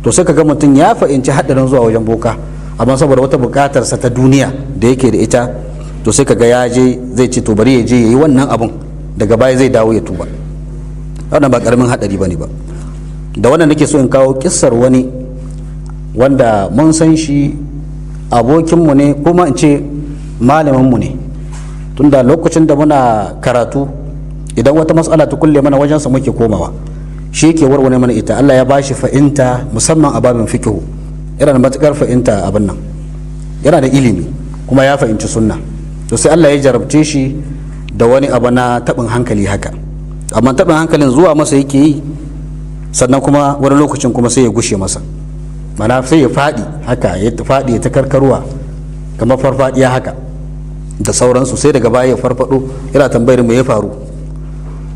To sai kaga mutum ya fahimci haɗarin zuwa wajen boka, amma saboda wata buƙatarsa ta duniya da yake da ita, to sai kaga ya je, zai ce to bari ya je ya yi wannan abun, daga baya zai dawo ya tuba. Wannan ba karamin haɗari ba ne ba. Da wannan nake so in kawo kissar wani wanda mun san shi, abokinmu ne, kuma in ce malaminmu ne, tunda lokacin da muna karatu, idan wata matsala ta kulle mana, wajensa muke komawa, shi yake warware mana ita. Allah ya bashi fa'inta, musamman a babin fikihu, yana da matukar fa'inta abin nan, yana da ilimi kuma ya fahimci sunna. To sai Allah ya jarabce shi da wani abu na taɓin hankali haka, amma taɓin hankalin zuwa masa yake yi, sannan kuma wani lokacin kuma sai ya gushe masa, mana sai ya faɗi haka, ya faɗi ya ta karkarwa kamar farfaɗiya haka da sauransu. Sai daga baya ya farfaɗo, yana tambayar me ya faru.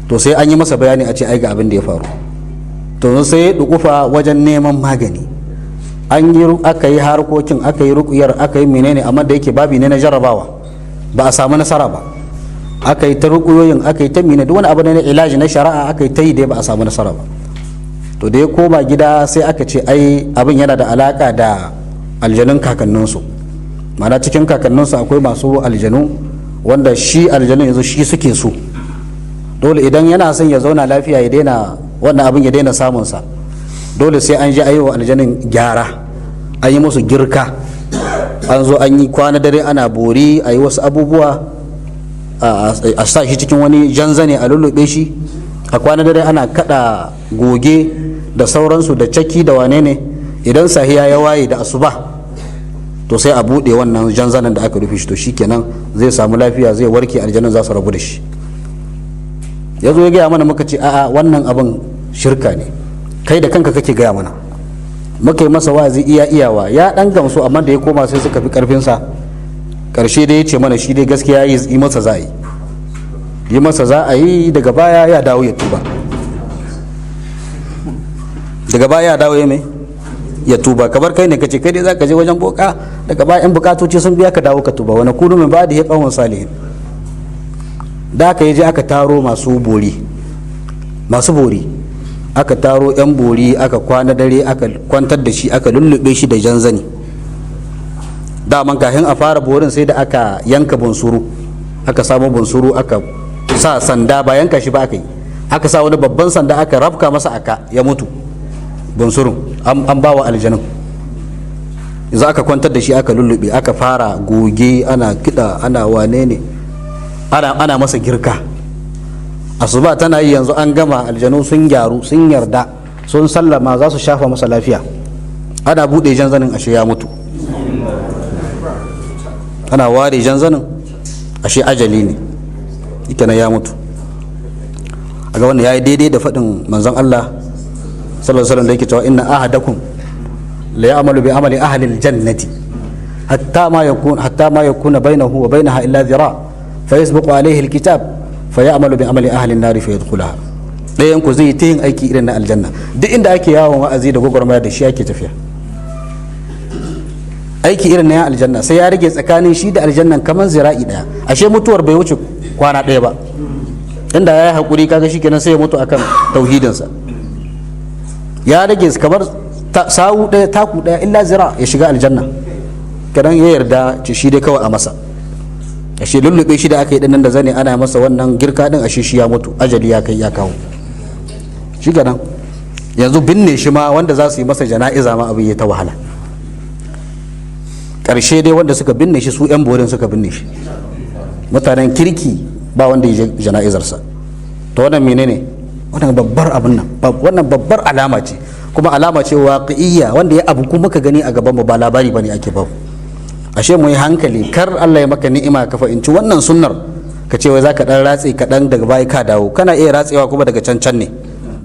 To sai an yi masa bayani, a ce ai ga abin da ya faru. To sai ya dukufa wajen neman magani. An yi, aka yi harkokin, aka yi rukuyar, aka yi menene, amma da yake babi ne na jarrabawa, ba a samu nasara ba. Aka yi ta rukuyoyin, aka yi ta mene, duk wani abu ne na ilaji na shari'a aka yi ta yi dai, ba a samu nasara ba. To da ya koma gida, sai aka ce ai abin yana da alaka da aljanun kakanninsu, ma'ana cikin kakanninsu akwai masu aljanu, wanda shi aljanun yanzu shi suke so. Dole idan yana son ya zauna lafiya, ya daina wannan abin, ya daina samunsa, dole sai an je a yi wa aljanin gyara, an yi musu girka, an zo an yi kwana dare ana bori, a yi wasu abubuwa, a sa shi cikin wani janzane, a lullube shi, a kwana dare ana kada goge da sauransu da caki da wane ne. Idan sahiya ya waye da asuba, to sai a buɗe wannan janzanen da aka rufe shi, to shikenan zai samu lafiya, zai warke, aljanin za su rabu da shi. Ya zo ya gaya mana, muka ce a'a, wannan abin shirka ne, kai da kanka kake gaya mana. Muka yi masa wa'azi iya iyawa, ya dan gamsu, amma da ya koma sai suka fi karfinsa. Karshe dai ya ce mana shi dai gaskiya yi masa za a yi, yi masa za a yi, daga baya ya dawo ya tuba. Daga baya ya dawo ya mai ya tuba. Kamar kai ne kace kai dai zaka je wajen boka, daga baya in bukatoci sun biya ka dawo ka tuba. Wani kunu min ba'da ya qawmun salihin. Da aka yi je aka taro masu bori, masu bori, aka taro yan bori, aka kwana dare, aka kwantar da shi, aka lullube shi da janzani. Daman kafin a fara borin sai da aka yanka bunsuru, aka samu bunsuru, aka sa sanda, ba yanka shi ba aka yi, aka sa wani babban sanda aka rafka masa aka ya mutu bunsurun, an ba wa aljanun. Yanzu aka kwantar da shi, aka lullube, aka fara goge, ana kiɗa, ana wane ne, ana masa girka. Asuba tana yi, yanzu an gama, aljanu sun gyaru, sun yarda, sun sallama, za su shafa masa lafiya. Ana buɗe jan zanin, ashe ya mutu. Ana ware jan zanin, ashe ajali ne ita ya mutu. A ga wannan ya yi daidai da faɗin manzon Allah sallallahu alaihi wasallam da yake cewa inna ahadakum la ya'malu bi amali ahli aljannati hatta ma yakuna bainahu wa bainaha illa dhira fa yasbiqu alayhi alkitab fa ya'malu bi amali ahli an-nar fa yadkhulaha. Ɗayan ku zai ta yin aiki irin na aljanna. Duk inda ake yawon wa'azi da gwagwarmaya, da shi ake tafiya, aiki irin na aljanna, sai ya rage tsakanin shi da aljannan kamar zira'i daya, ashe mutuwar bai wuce kwana ɗaya ba. Inda ya yi haƙuri, kaga shi kenan sai ya mutu akan tauhidinsa. Ya rage kamar sawu ɗaya, taku ɗaya, illa zira ya shiga aljanna. Kadan ya yarda ce shi dai kawai a masa. Ashe lullube shi da aka yi dinnan da zane, ana masa wannan girka din, ashe shi ya mutu, ajali ya kai ya kawo shi kenan. Yanzu binne shi ma, wanda za su yi masa jana'iza ma, abin ya ta wahala. Ƙarshe dai wanda suka binne shi, su 'yan borin suka binne shi. Mutanen kirki ba wanda ya jana'izarsa. To wannan menene? Wannan babbar abin nan, wannan babbar alama ce, kuma alama ce waqi'iyya, wanda ya abu kuma ka gani a gaban mu, ba labari bane ake ba. Ashe mu yi hankali, kar Allah ya maka ni'ima ka fahimci wannan sunnar, ka ce wai zaka dan ratse kaɗan, daga baya ka dawo. Kana iya ratsewa kuma daga can can ne.